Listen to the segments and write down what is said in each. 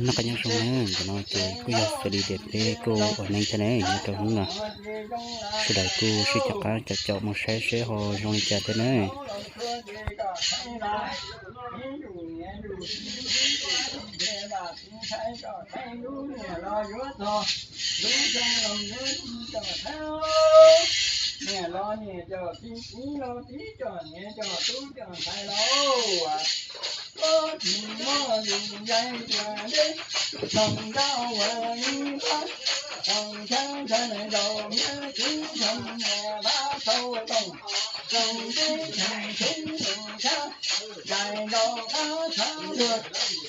Noj qab nyob zoo nawb, ntawm no ces kuj yog xws li tias peb kuj ua neeb thiab ne, nyob rau hnub no sawv daws kuj sib caum qab caum caum mus saib seb ho zoo li cas thiab ne. Niam los niam cov txiv, txiv los txiv cov niam cov tub cov ntxhais los, koj tsis muaj lus yeej tuaj deb, txog nrau ua li qab, txog ntshav ntshav zaum nyiaj txiv txog niam vaj txaus toom, txog teb txog tsev txog tshab, zais nkaus qab tshab luag,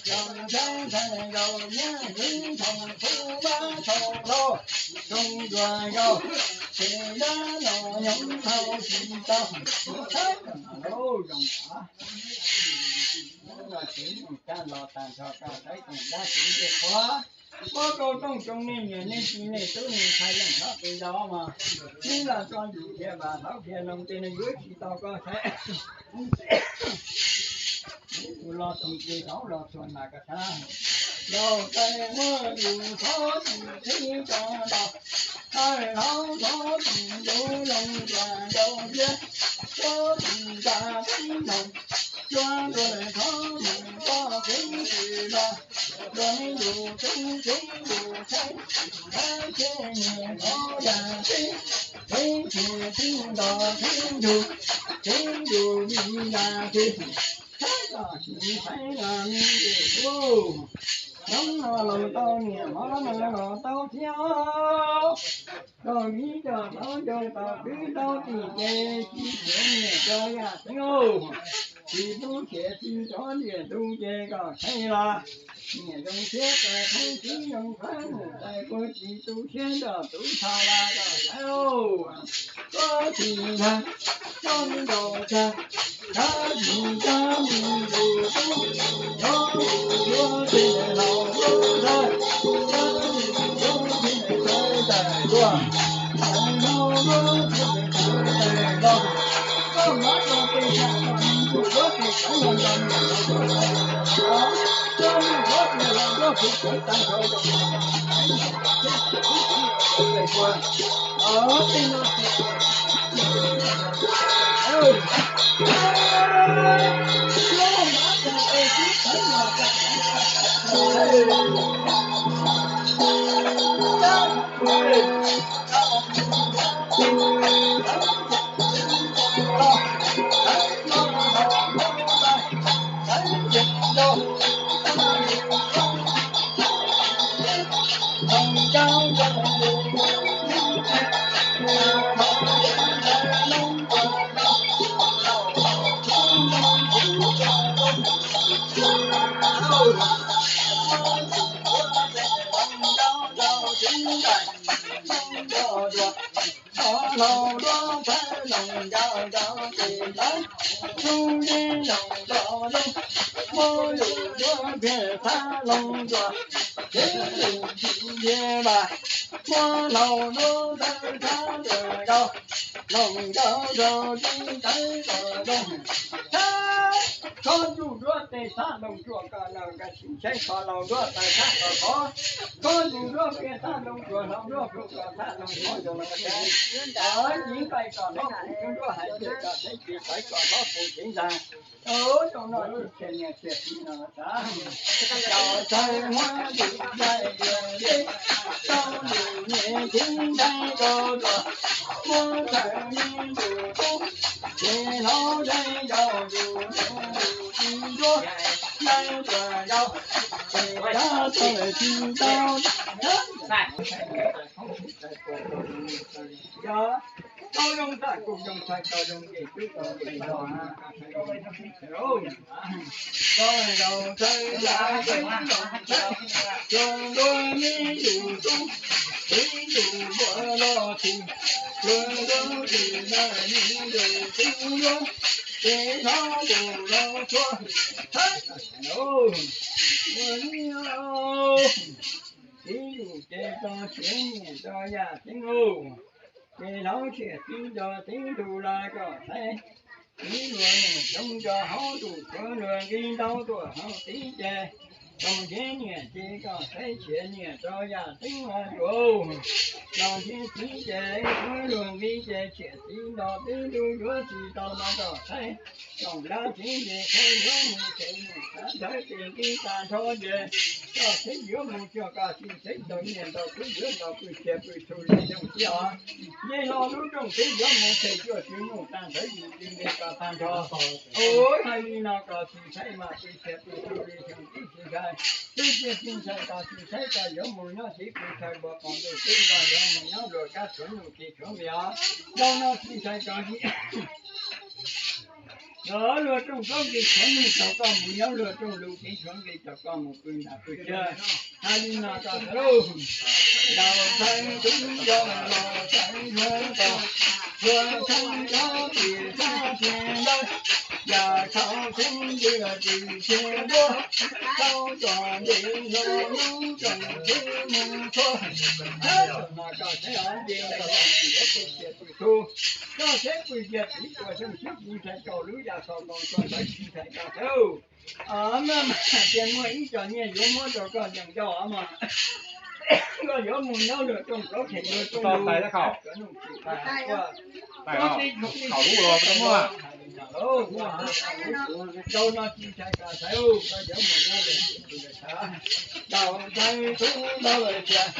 txog ntshav ntshav zaum nyiaj txiv txog tub vaj txaus hlau, txog nruas nkaus, ces dab los nyob tau tsis tau. Thaib los tsev mus tag los tag nrho rau thaib koom dab tsev ncej qhuav, muab rau rooj tsoom nej niam nej txiv nej tub nej ntxhais leej hlob qis zos mas, neb los tso yus dhia vas hlauv dhia loog ces nws yuav tsis tau koj saib. Los txog ces thaum los txog mas koj saib, laus tais muaj yus txhob txwm txheeb tso los, tais hauv txhob txwm yus loog tsuas nraus thiab, txhob txwm nqa teeb meem, tsuas ntuag txhob mus txoj kev tsis los, luag yus tub tsev yus txheeb, txheeb txheeb niam thov yam tseeb, tseeb tsis txheeb nto txheeb yus, tseeb yus yim yam tseeb, txheeb los tsis txheeb los me ntsis ub. Hnub no los tau niam, hmo no los tau txiv, txog viv cov hlob ncaws tau kwv tau tij ces tsis khiav niam cov yaj tseeb, tsis pub khiav txiv cov ntiag tug ces kom tsheej los niam zoo siab tais qheeb txiv zoo qheeb mus tais puag tsis tu siab nrog tus txha la kom tsheej. Koj tsis ntshai, koj nkaus tshaj, koj tsis ntshai, mus yus tub, koj mus yuav tsis laus lub ntawd, koj mus yuav tsis ntshai tais tuaj, tais laus lub ntawd tais los, koj mab rau pes tsam kom nws mus yuav tsis txeeb los nrog niam laus tuaj tais los, koj mus yuav tsis laus nrog kuv txeeb tag nrho los, tais los, tais no Thov laus duab txhab loos ncaws rau tes ntawd, tub yeej loos nto zoo, muab yus duab pheej txhab loos ncuav, kev lus tsis ntiag vas, muab laus duab txhab txhab ncaws rau, loos ncaws rau tib tawv kom zoo. Thab, thov yus duab tes txhab loos tsuas kom laus nkawd tsis ntshai, thov laus duab taws txhab kom khov, thov yus duab pheej txhab loos tsuas, laus duab plhu kom txhab loos khov zoo los ntshai. Tov yim nqaij kom hlob puv tub nruab hais tias kom teb tsis tawv kom hlob puv tsev ntxag. Ov, zoo no tsis tshem niam tshem txiv no los txav. Cov tawg muab yus dai yus deb, tau yus niam txiv ntshai rau ruam, muab tawm me yus tub, ces hlob ntshai rau yus niam yus txiv nruab, ntshai ruam rau, ces cov tawg tsis tau. Yog, tau zoo txaj kuj zoo txhais, tau zoo nce tub tau nce zog, tau zoo txhais, tau ntuag me yus tub, txiv yus npua los tsis, luag ntuag tsis na me yus tub nruab, ces hlob yus los txhua, thaib, ua li, txiv yus ces tso siav niam tso yaj tseeb lauj. Ces hlob siam txiv nco txiv ntug los kom saib, txiv luag mus xyoo nco hauv ntuj tshuav luag nqi ntau tuaj hauv txiv ces, Tau nrhiav niam ces koj saib thiaj niam rau yam teeb ua tsuav. Tau nrhiav txiv ces suav luag nqi ces thiaj txiv nto twb lub yuav tsis tau no koj saib. Tsoom dab txiv ces koj yuav mus ces mus xav thawb ces nqi tag nrho ces koj saib yuav mus cuag koj tsis saib tau niam ntaus twb yuav ntaus pw thiaj pw txhua li xyoo tib os. Nce hlo lub rooj twb yuav mus ces cuaj tsis mus tag nrho yim tsis nqi koj tag nrho. Ua hais li no koj tsis saib mas pw thiaj pw txhua li xyoo tib tsis ntshai. Twb tsis ntshai koj tsis saib koj yuav mus nyob txiv pw thaw npua qoos ntuj twb koj yuav mus nyob luag kab tshuav ntuj tsis tshuav nqi os. Zaum no tsis ntshai koj luag rooj plaub nqi tshuav ntuj tau koj mus nyob luag rooj lus tsis tshuav nqi tau koj mus pw nram pw chaw. Hais li no koj saib lauj. Ntaus ntxhais tub nco los ntxhais ntsuag tos, ntsuag txheeb cov tim sab tsis ntawd, yam khau txheeb ntws tim tsis ntuaj, tau txom nyem hlo lub tsoom txheeb mus txhua. Hais li no koj saib os, nce ntawm los mus yuav pw tias pw txhua. Koj saib pw tias txiv tuaj xyoo xyub tsis ntshai koj lub yam kho nkoos koj ntawd tsis ntshai koj saib. Mas mas tias muaj ib co nyiaj yuav muab rau koj yees ncauj mas koj yuav mus nyob luag rooj plaub them luag rooj lus, koj nug tsis tas, koj teb thaum tib thaum tib thaum tau muaj. Hais li no lauj, muaj hais li no, zaum no tsis ntshai koj saib, koj yuav mus nyob luag tsis pw luag tshav. Ntaus ntxhais tub ntaus lawm tias,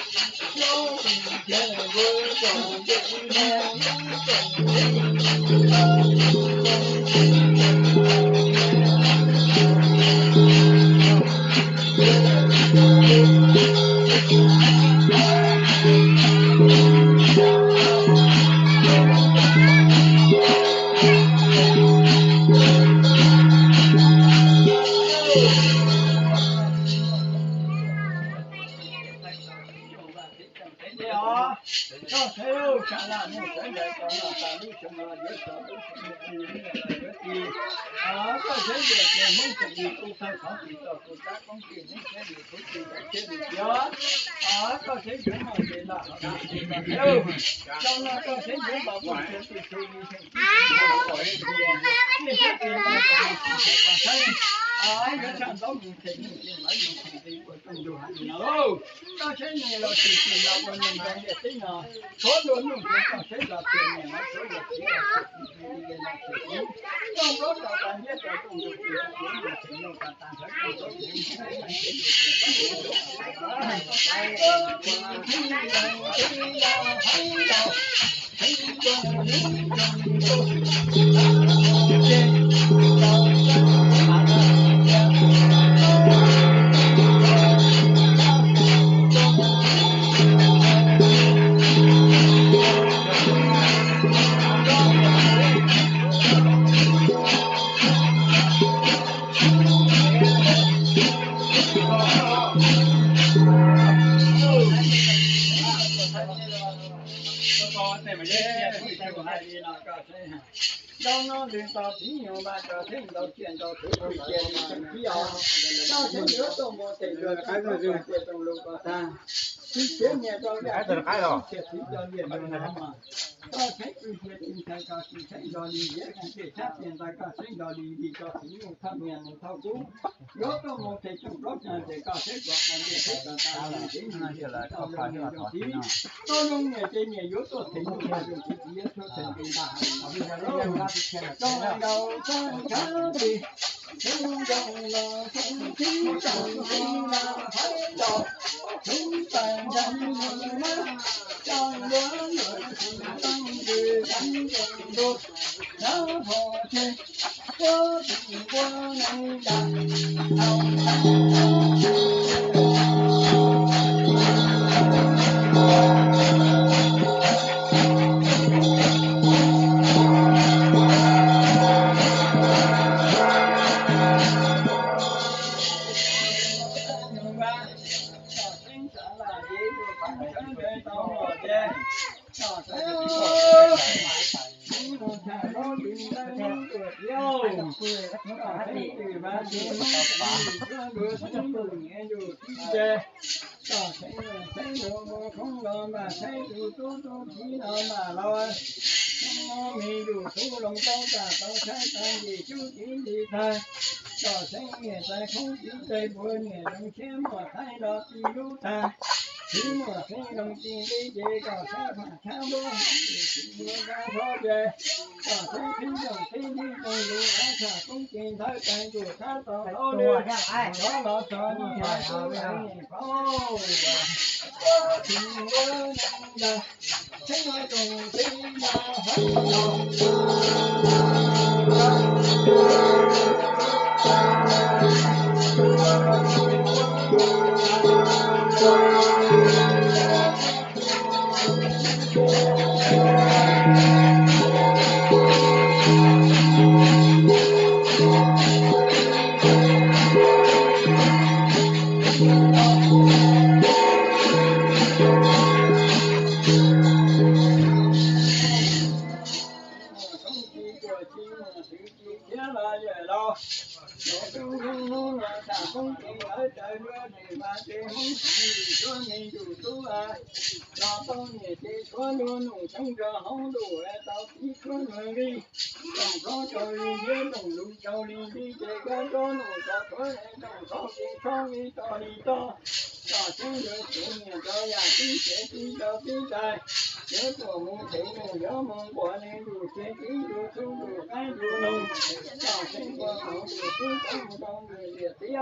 Koj saib, sab laj nej sawv daws tau noj tas lub xyoo no yuav txog lub xyoo yuav txi. Koj saib tias ces Hmoob tseem li kuj tawg qhov tsis txog kuv tab koob tij Hmoob saib li kuv tsis tau thiab li tiag. Koj saib yuav noj ces lam ho dab tsi koj saib. Zaum no koj saib yuav ntaus mus ces tsis tshua li xyoo tib si, tsis tshua li xyoo tib si, tsis tshua li xyoo tib si, yuav tshaj ntaub mus ces mus ces lawv mus txog nqi ua rooj lus hais li no lauj. Koj saib niag los tsis tsis los ua niag nrog ntiaj teb no, tshuav luag nug ces koj saib los tias niag no tshuav luag txiv los tias txiv, txiv los tias txiv. Rooj plaub rau tas ntiab rau rooj lus ces koj yuav mus ces nug tas tas ntawd rooj plaub ces mus ces mus ces mus ces Zaum no lwm tus txiv nyuj vaj tso txheeb ntaus tsiaj ntaus txhu pw cia li xyoo tib os. Koj saib yuav tuaj mus ces yuav tau tus tsiaj rooj lus kom tag. Txiv txiav niam rau yaj txiv txiav txiv cov liaj nrog no mas koj saib pw cia tsis ntshai koj tsis saib nrog li ntiav ntiaj teb tshab tias ntawd koj saib nrog li li tso txiv nyuj thauj niam mus thauj kub. Yuav tuaj mus ces rooj plaub tag ces koj saib koj qhov ntiaj teb tag tag li ntiav ntiaj teb tau zoo niam zoo txiv, tau zoo niam ces niam yuav tuaj them nyuj tau zoo txiv txiv yuav tuaj them nqi ntag. Tau ntaus txog kab tis, tau zoo los txog txiv tau zoo txiv los hais los, txhub tawm nrog nws mab, tso ntua nws tsis tau nws tau zoo ntua, txhob ho tseg. Ua tus npua neeg dag, tau tau tau. Tom saib los saib los ua khoob los mas saib tus tub tub txiv los mas los, me yus tub los tau tas tau saib tau nkim cub txiv nti tag. Kom seeb niam tais khoob txiv tes puav niam zoo siab muaj thaij los tsis lub tag. Txiv muaj seeb zoo tsis ntev ces kom seeb pam tshab npuab, txiv muaj kab rhob ces kom seeb qhib nrooj qhib ntiv zoo lus qab tshaj koob ces ntawd tais ntuj thab tau hlob lwm, rov los txog nij hais tub niam paub. Txiv muaj neej dag. Tsis muaj koob tsis tuag tsis muaj txwv tsis khiav los yawm laus. Ntuj hnub no tshaj koob tsis lawv raws luag tes mas tes Hmoob tsis suav me ntsuj tub a. Los tau niam ces suav luag num tshoob rau hauv ntuj tau txiv tshuav luag nqi. Rooj tshoob rau li ntiab rooj lus rau li nti ces koj tsob num tso tshuav rooj tshoob li tshob li tog li tog. Txoj seeb yuav xyuv niam rau yam tib tsev tib rau tib tais. Yuav tuaj mus them nus yuav mus nquas li ntuj txiag tib ntuj txhuv ntuj qaib ntuj noog. Txoj seeb nquas thaum ntuj txwb tau rau ntuj liam txiv.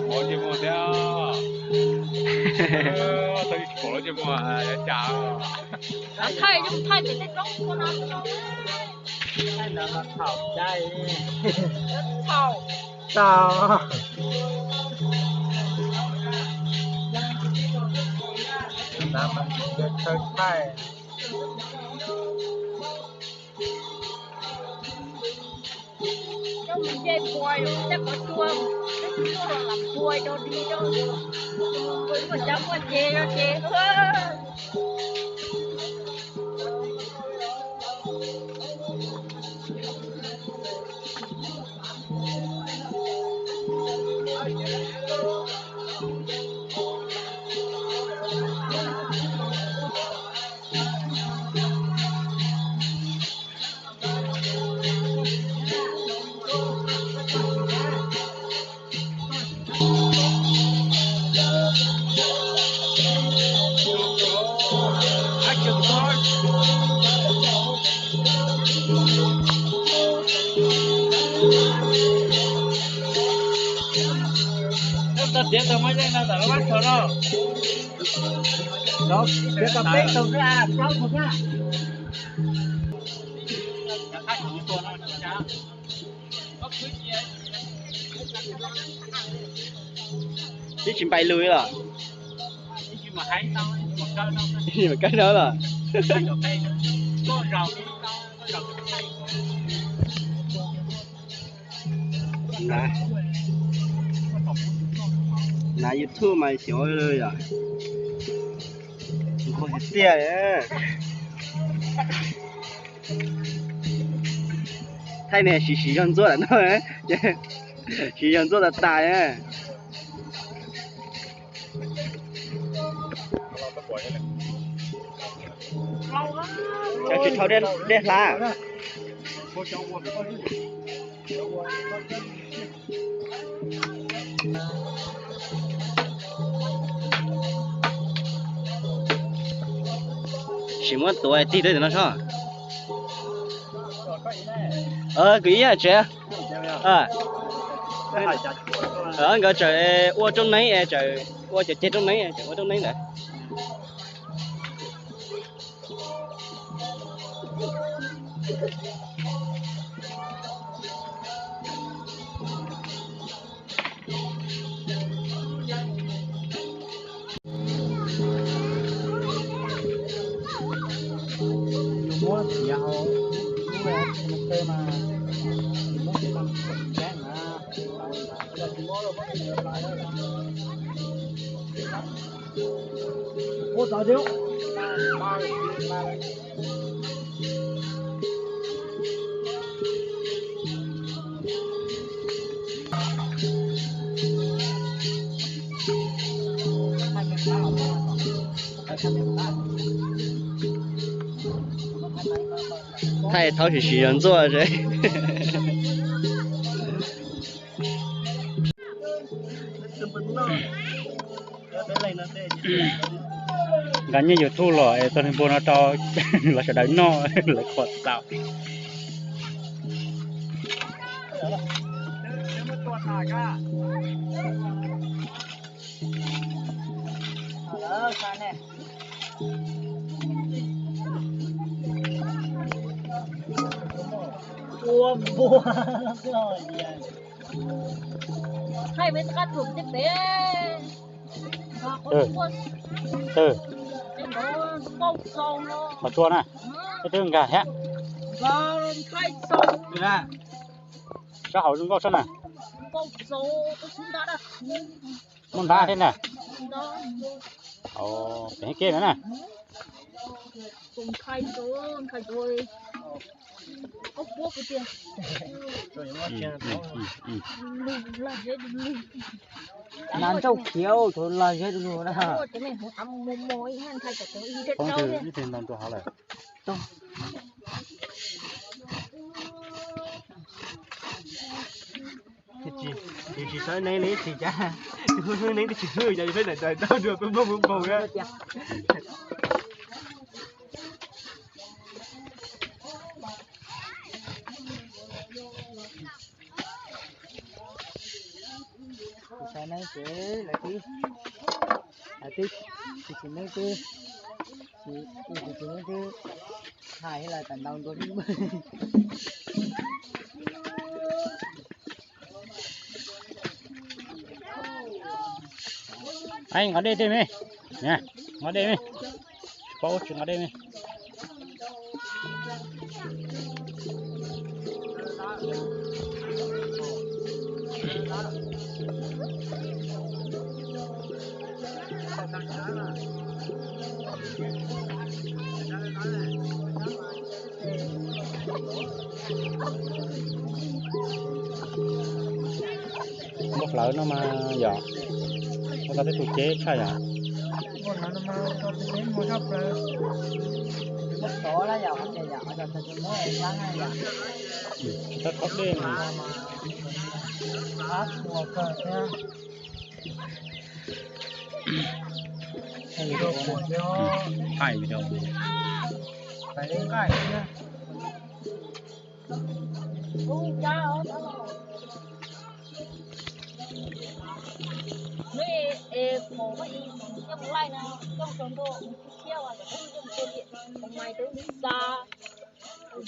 Pom lub ntsej muag thiab. Thaum tsis pom lub ntsej muag yuav cas. Thaij, thaij ces tej roob ua no. Thaum. Tau. Tab mas nws chaw thaij. Coj mus nce puas, coj qhov tsua, coj mus los lam puas rau di rau. Puas cov puas ces rau ces. Tau tiav tau muaj yeej no tam lub vab tsho no. Tiav tau peb tug xwb a, plaub tug xwb. Twb tsis npais lus li los? Kawg no los? Nav YouTube mas xyov yom. Nquag tiag tiag. Thaij niag siv siv zog ntxuaj lam no, siv zog ntxuaj tas tas. Cov tsis dhau dej hlab. Sim muab tuav tig rau tim no sob. Kwv Yeeb tsev. Nkawd tseem ua rooj neeb, tseem ua cov ceg rooj neeb, tseem ua rooj neeb ntawd. Thaij thaub sim sim yog ntxuaj es. Nqa nyiaj YouTube los es tau npua no rau lawv sawv daws noj lawv qhuas tau. Ua npua. Thaij peb rov qab tuaj pem tej pem. Qhov tsua na, peb twb nkag thiab. Sab hauv zoo nkauj sab na. Muaj ntab thiab na. Pem kev na na. Nas ntsaum khiav cov lag zeb du lug na. Poob twg ib teg ntoo rau hauv lawm. Tsis txhob neeb li tsis cas, tus hlub hlub neeb twb tsis hlub cas peb daim daim tau dua peb npauj npauj npauj na. Tsis txhob neeb ces lawv twb, lawv twb tsis tsis neeb twb, tsis tsis neeb twb hais los tam ntau dua. Nqos dej tej me, nqos dej me, tsis paub tsis nqos dej me. Muaj hlawv no mas yom, muaj tau tej tus ceb tshaj yom. Tsis tau khob dej. Thaij video.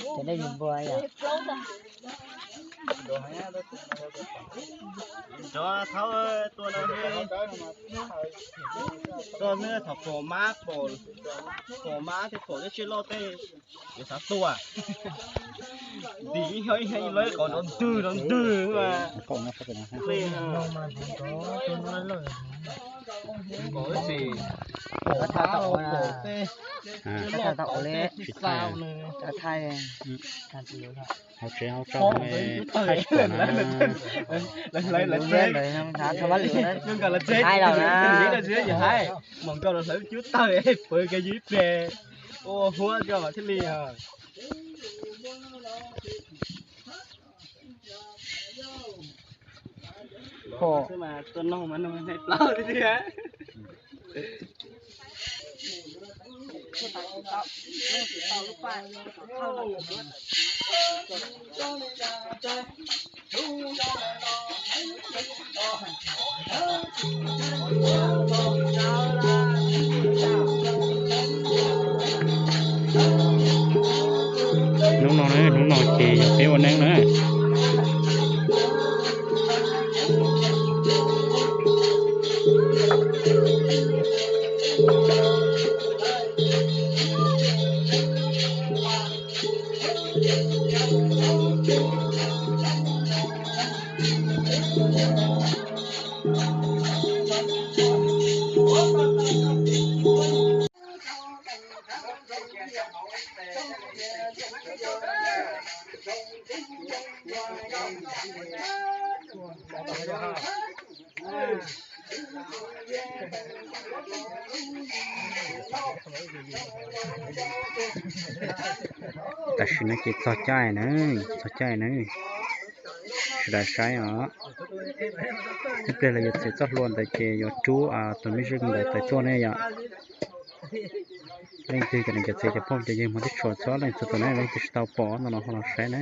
Cov dej npua yom. Cov thaub tua no, tua nws thaum pom mab, pom mab thiab pom tej tsiaj loj tej, yuav xav tua. Ntim ib nyuag ib nyuag ib lawv qov nrov ntwg nrov ntwg mas. Qov ib txhis, pom tej tsiaj loj tej, hauv tsev hauv tso thaij pom na. Lawv tsev, mom nkauj los hlawv cub tawg pawv kiag yus ib pliag, ua huab coj thiaj li. Pom xwb mas tua noog mas noog hneev plaub tiag. Hnub no, hnub no ces yog peb ua neeb na. Tam sim no ces txog caij na, txog caij na, sawv daws saib os. Ib pliag los yuav txiav txoj hlua ntawd ces yuav rub tus me zeej ntawd pais tuaj ne yom. Leej twg cov niam cov txiv cov phooj cov ywg hmov tib tshua txhua leej txhua tus ne, leej twg tsis tau pom no los ho los saib na.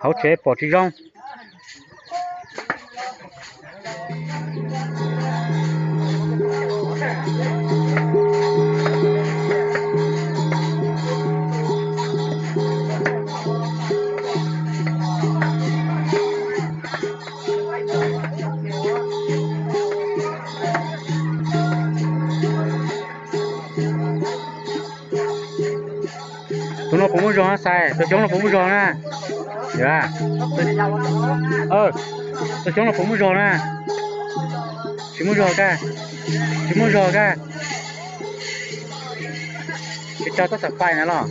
Hauv tsev pom tsis zoo. Tus no puas muaj zog na xais? Tus xyoob no puas muaj zog na? Tus xyoob no puas muaj zog na? Tsis muaj zog kaj, tsis muaj zog kaj. Tsis raug tab xam pais na los?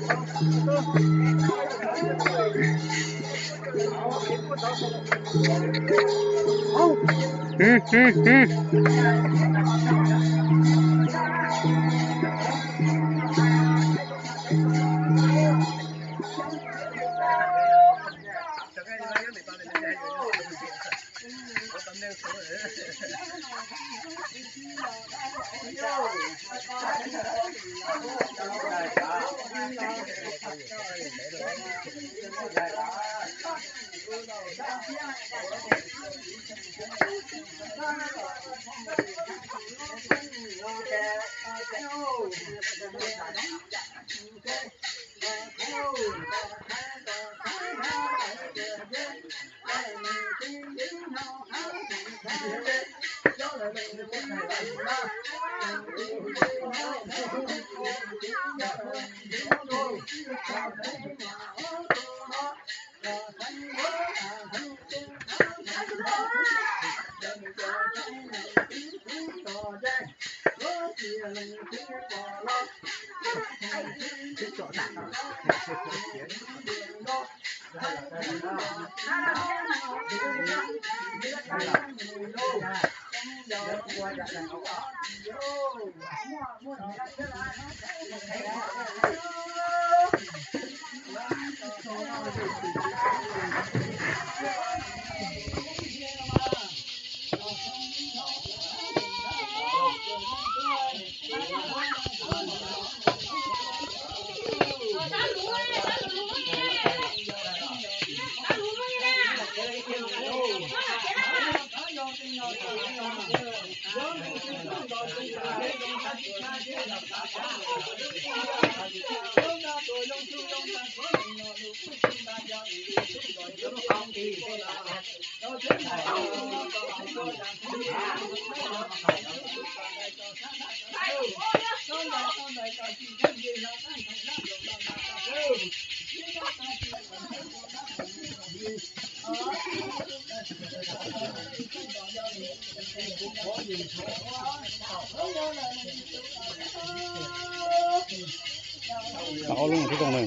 Ob lub no tib zoo na.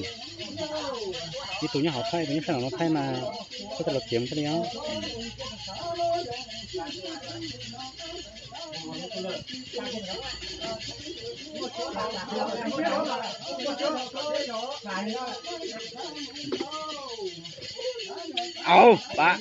Ib tug nyob hauv thaij, ib tug nyob sab nraum no thaij mas, koj tau los txiav mus thaij li os. Au, pab.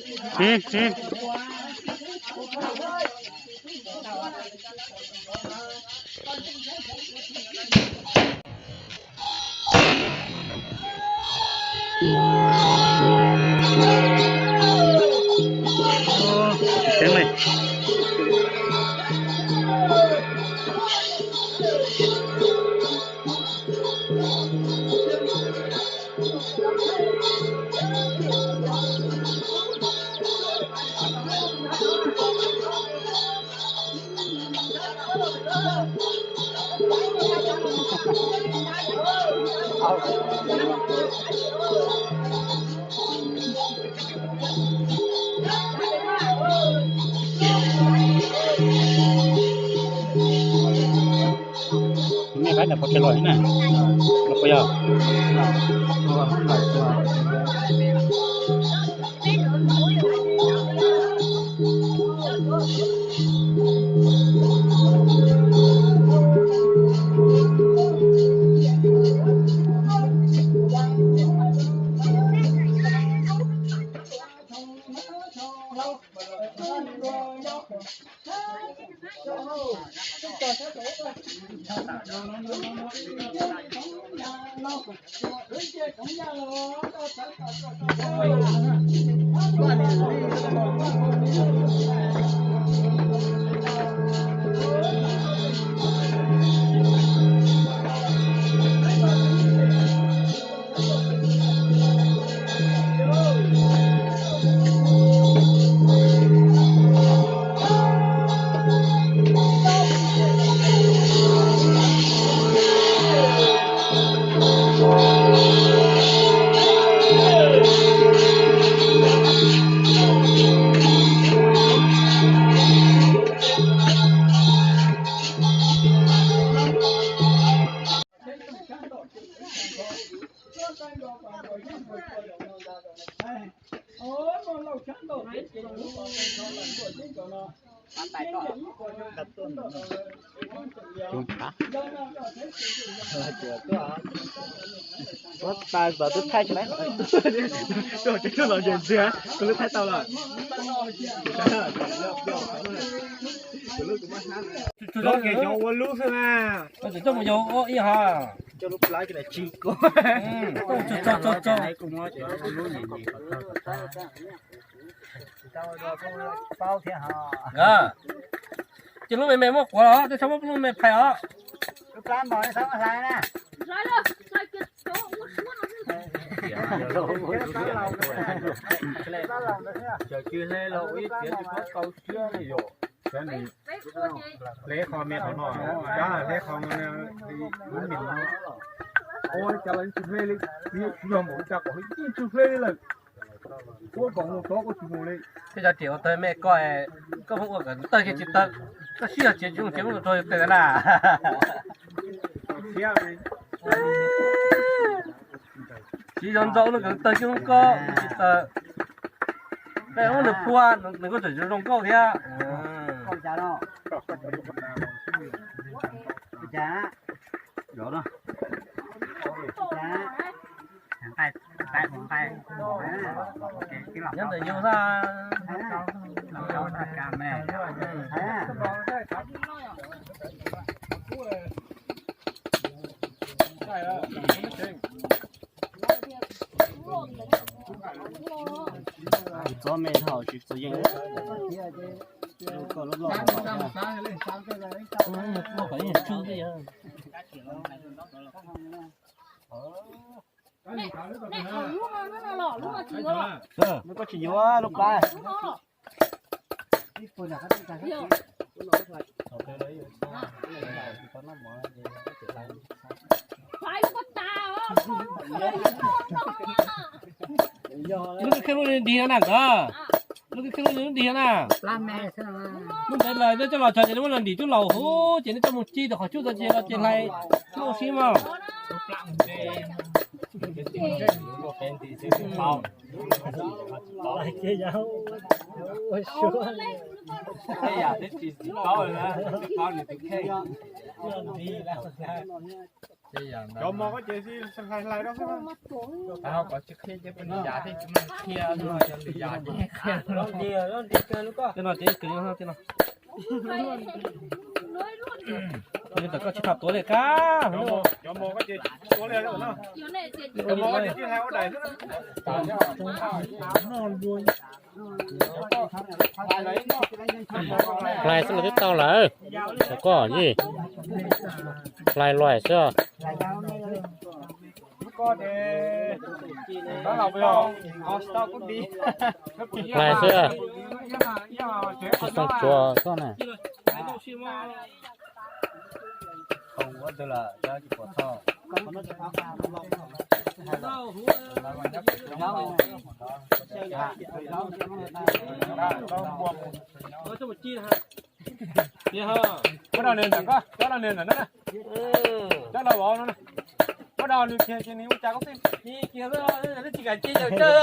Naj pov tseg los na, los puas yog? Ua tas kom twb thaij tsis laiv, twb los ntsia ntxiag, kuv lub thaij tau lawm. Cov ua lub xwb na. Coj mus yog ib ha. Coj lub plab coj tsis kub. Ces lub me me muab quav los, tej txhob muab lub me phais os. Lub plab npog txhob muab hlais na. Cov tsis hle los ua ib tiav tsis tau siab li yom. Hle qho me qhov no, hle qho lub me no. Ua cas los yeej tsis hle li, yog npaum li cas kom yeej tsis hle li lawm. Ua kom mus tod ua tsis mus li. Tej cov riam ua tawg me koj, koj pheej ua kom tawg kiag tsis tawg, koj sib yog tsis tsis zoo tsis muaj tus rog tes na. Tsis zoo ntxov ua kom tawg kiag lub koj tsis tawg. Peb muab nws phua nws kuj tseem zoo nkauj thiab. Nyob ntawm yus xwb. Tsis txob me dhau tsis txaus yeej. Koj loj loj. Nws koj tsis yuav lub plab. Lub kheej lub dig na nkawd. Lub kheej lub dig na. Lub ntawd lawv coj los tso ces nws muab los ntim cub laus huv ces nws coj mus ci rau qhov cub tso ces los ces hlais cub ua si mas. Cov mos ko ces hlais hlais rau xwb. Tej no ces kwv no tej no. Tam koj tsis tham tuav li kab. Cov mos ko ces tuav li no. Cov mos ko ces hlais ua daim xwb. Hlais xwb los twb tau lawm. Cov koj yij. Hlais luais xwb. Hlais xwb. Tsis txhob tsuas koj na. Muab rau nws ntawm koj, muab rau nws ntawm no na. Cov laus vauv no, muab dog nws kiag ces nws ua cas koj xwb. Nws kiag xwb, nws tsis kam cia yawm tsawg.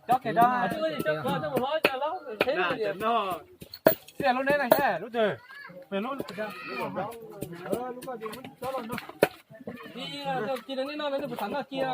Cov kiag dog. Cia lub neb na, lub twg? Cia neb no, neb puas tham noj cia.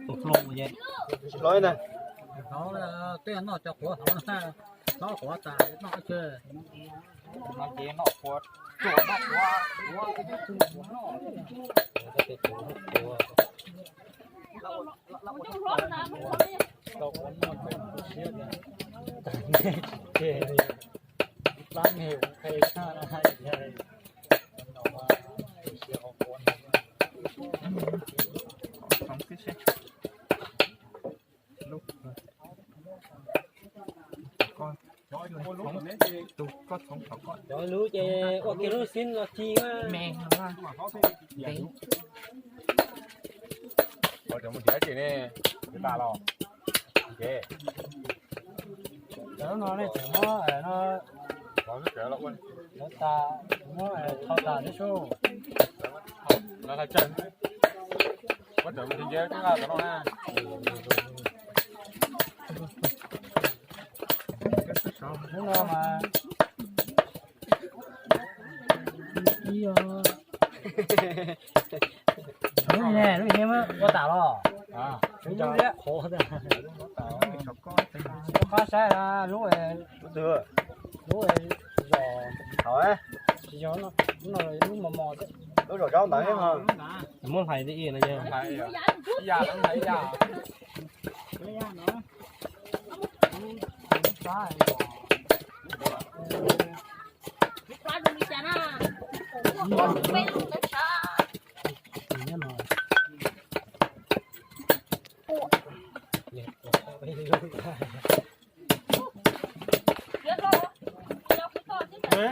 Tus hluas ces, hluas na, tej noj cov quav hauv na, noj quav tas noj qab tsawg. No ces noj quav, tsuas noj quav, quav, quav, quav. Tau quav noj tau siab tias, tag neb tsis tseg li, plab me ua qe tshaj na hais tias, no mas siab qhov quav no. Cov lub ces ua kiag lub xib los ci me. Ua cov mus nrhiav ces ne, tas los, ces cov no nej tseem muab no, lawv tas, muab thau tas thiab sub. Lawv hais tsawg, muab cov mus nrhiav nrhiav cov no na. Lub no mas, lub ne, lub ne muab ua tas los. Qhov saib lub, lub zos, tsis yog, lub mos mos, lub zos zaub ntawd. Muab hlais li no.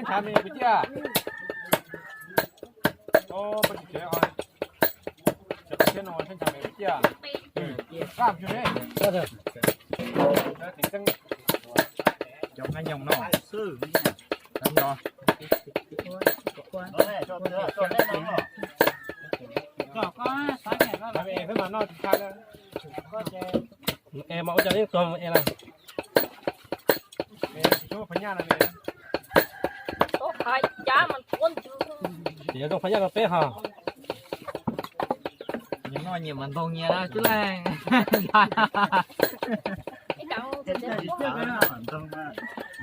Ntshav me pw ciaj. Pab tsis tsev, ntshav me pw ciaj. Kaj tsis ne. Cov nqaij nyoos no xwb no. Ntshav me peb mas noj tsis tshaj. Es mas ua cas yeej tuag es lawm. Ces zoo phab nyaj rau peb ho. Nyias noj nyias mas ntoo nyias na tib leeg.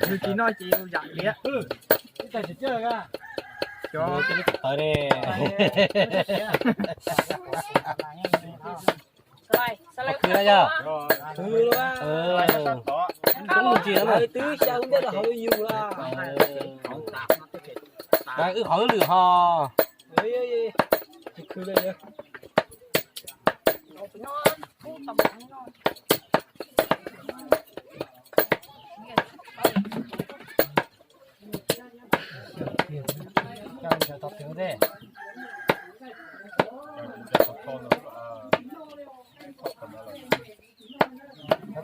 Nws tsis noj ces yus zam liam. Cov tawv ne. Khwv na yog. Khwv, twb xya lub ntej rau hauv yus lawm. Wb qhov wb lwm ho. Tsis khwv li.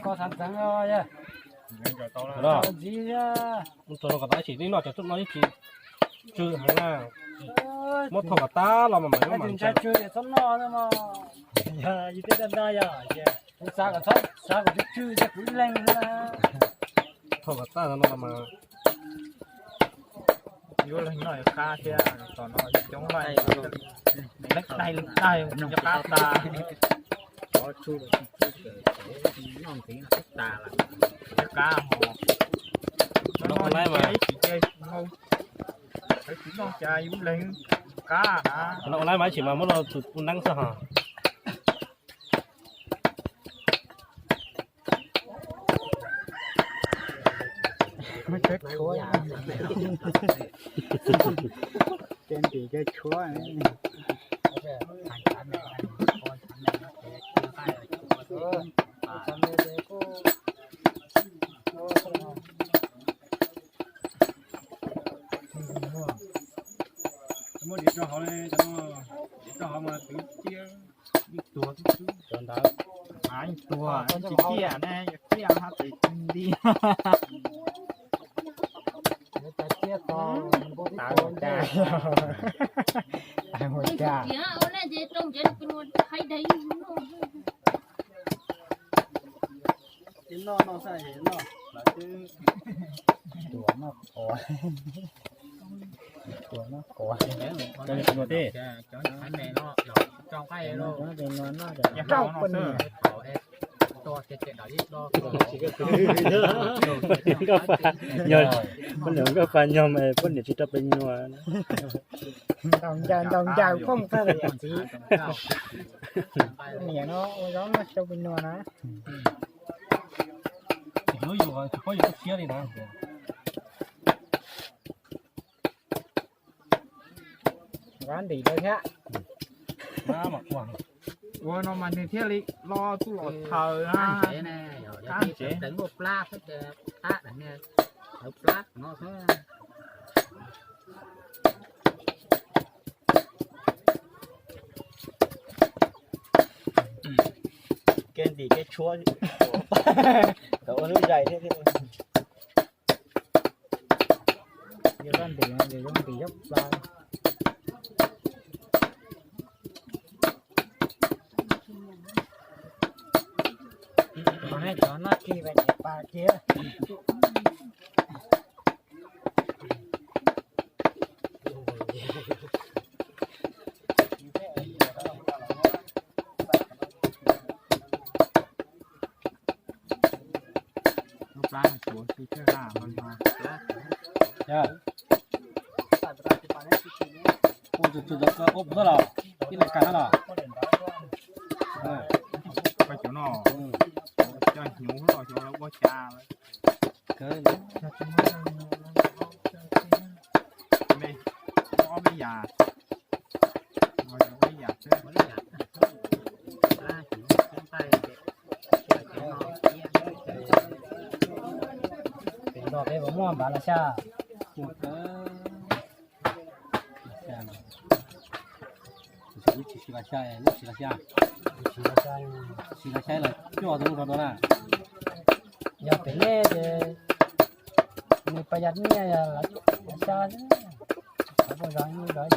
Koj txhob ntxeev os. Ntxiv, mus txog rau kom tau ib sim, noj cov txuj no ib tsis tsw heev na. Muab thauj kom tag los mas mam noj mas ntshai tsw txhob noj. Yog yus tej daj daj yog kuv xav kom txhob xav kom tsw tsw thiab kuv ib leeg xwb na. Thauj kom tag no mas yuav leeg noj yuav qab thiab, tom no coob leej, leej daig leej daig yuav qab tas. Cov tsw noj ntxiv no twb tas lawm, yuav qab ho. Ib sim ces hau, lawv tsis noj cas yus leeg. Qab na. Cov no ua laib mas tsis mas muab los tus ua neeb xwb hos. Muab tshuab tshuab. Ces ntim cov tshuab. Muab diav rau hauv li, diav rau hauv mas twv ciaj ib tuag xwb. Cov ntawd mas ib tuag tsis ciaj ne, yog ciaj hab tes nti. Tawv ua cas, tawv ua cas. Tuam noj quav, tuam noj quav. Yog poj niam nkauj pab nyuag mas poj niam tsis rau peb nyuag. Ntaus ncaws, ntaus ncaws phooj txog yam txiv. Niam no ua zaub noj rau peb nyuag na. Lub yus tsis paub yus lub siab li na. Vab ntim lawm thiab. Ua no mas nws thiaj li lo tuj los thaws na. Qab tsev. Kev ntim kev tshuab, tau ua lub zais thiab thiab. Yog koj ntim no ces zoo ntim yog pla. Qhov nej cov noj kis vas ces pas kiag. Lub plab no suav xwb thiaj laj no. Ua tus tus tus ua puas tuaj los, ib leeg kag los. Koj cov no, cov hnyuv los cov ua cas. Me, ob me yam. Pem nrog peb puas muaj npav los xya? Lub tsis los xya, lub tsis los xya, tsis los xya los cuaj tus lub zog no na. Yog pem nej ces nws pas yas nyiaj los xya xwb, los puaj zog ib lub zog.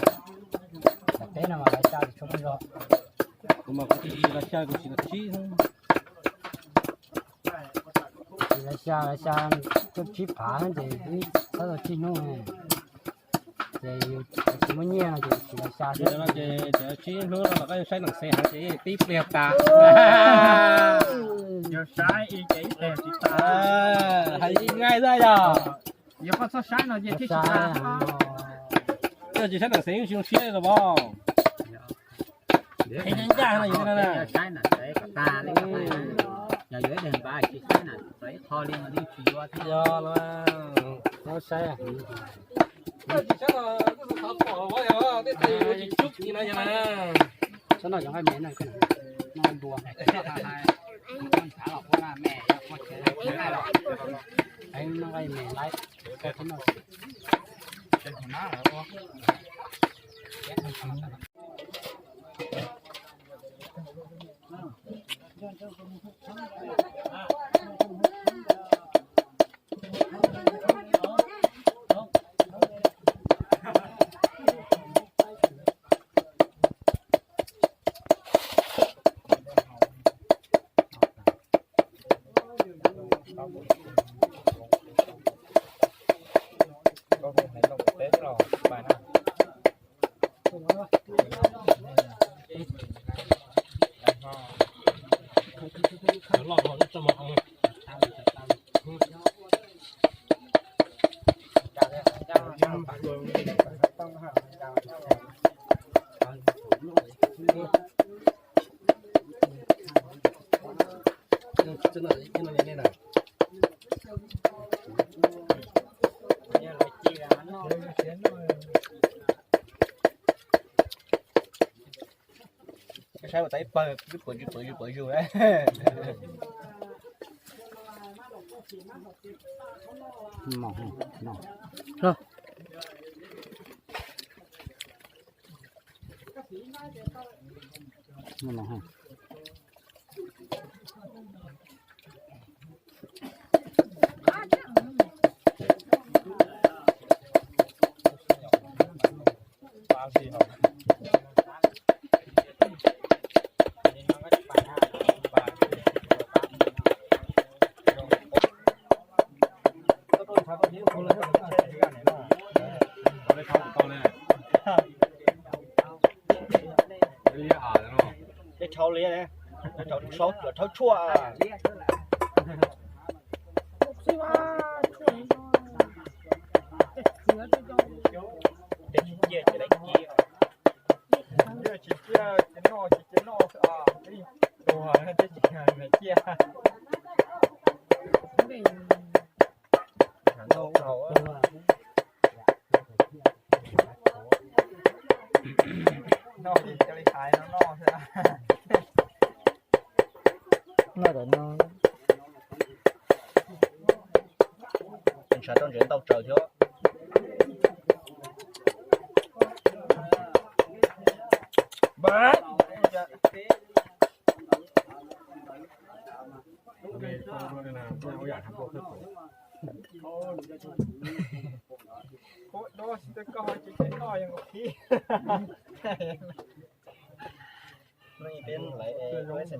Yog peb no mas los xya tsis tshua puaj zog. Kuv mas kuv tsis los xya, kuv tsis los tsib xwb. Tsis los xya, los xya cuaj tsib phav ces ib txhob tau tsib hnub. Ces yus tsis muaj nyiaj no ces tsis los xya xwb. Ces tsib hnub no los koj yuav saib neeg xev heev ces tib pliag tas. Yog saib ib ces ib pliag tsis tas. Hais ib nqaij xwb yog. Yog koj txhob saib no ces thiaj tsis tas. Yog tsis saib neeg xev yeej tsis zoo siab li los as. Qhia ncaj ncaj no yus na. Saib na, saib kom tag li, yog yuav ib daim npav tsis saib na, txawm ib qho li no yeej tsis yuav thiab. Yog los, txhob saib. Tsis saib no, txhob pom los yog tej tus yuav tsis tsub li no yog na. Txhob noj cov nqaij me na, noj npua. Noj nqaij me laib. Tais pawg twb puas zus puas zus puas zus. Dej rhau li ne, rhau tshuaj. Tsis ciaj ces dab tsi, yog tsis ciaj ces noj, tsis ciaj noj xwb os. Tuag tsis ciaj. Noj ces cia li hais no noj xwb. Noj tau no. Ntshav rau ntsev ntau tsaws thiab.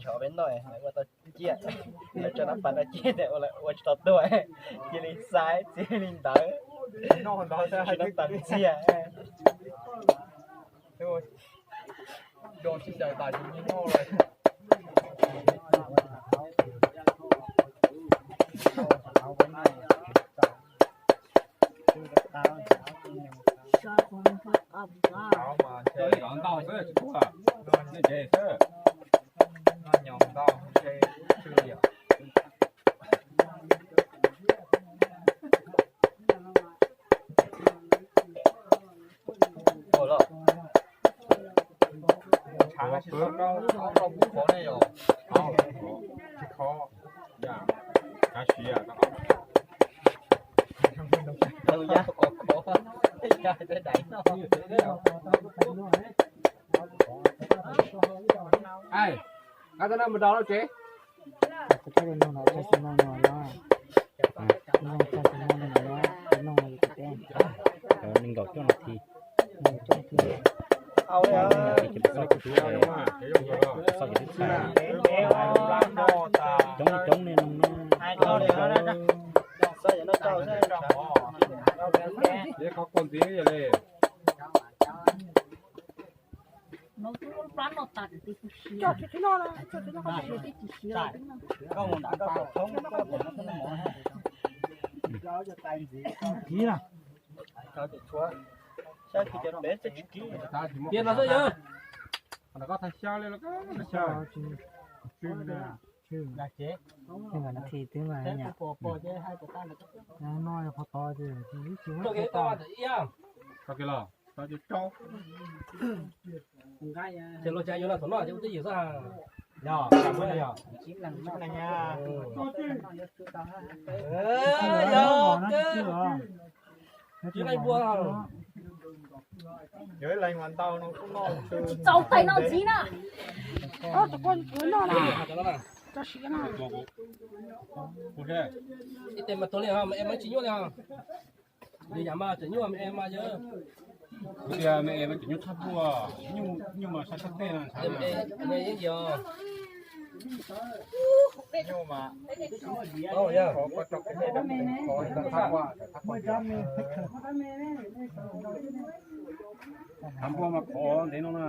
Peb noj, lawv ua tau ciaj, lawv tso nab pas rau ciaj tias ua lawv ua tsis tau tuaj, cia li xaiv txiv li ntawd, tsis noj tas txiaj. Ntau xwb, nej tsev xwb. Ua los, rau kub khov ne yom? Tsis khov, yam, kav siav. Ai, koj tab no mus rau lawm tsev. Nees nkaum cuaj nas this. Coob coob li no na. Kiag los xwb yog. Koj thag xyab li los koj thag xyab. Twb mas no yog qhov tod ces ib tsis muab tau. Tau kiag los tau ces rau. Ces los cas yuav los thaum no ces ua twj ywm xwb. Yog, yog. Yog, yog. Tsis leej npua. Tsis txaus tais no ntxiv na. Ib tes mas tuag li, mas es mas tsis nyuaj li. Nws yam mas tseem nyuaj, mas es mas yog. Kuv tias mas es mas tseem nyuaj tshaj plaws, nyuj mas sab sab tej no. Qhov npua mas qhov ntev no na.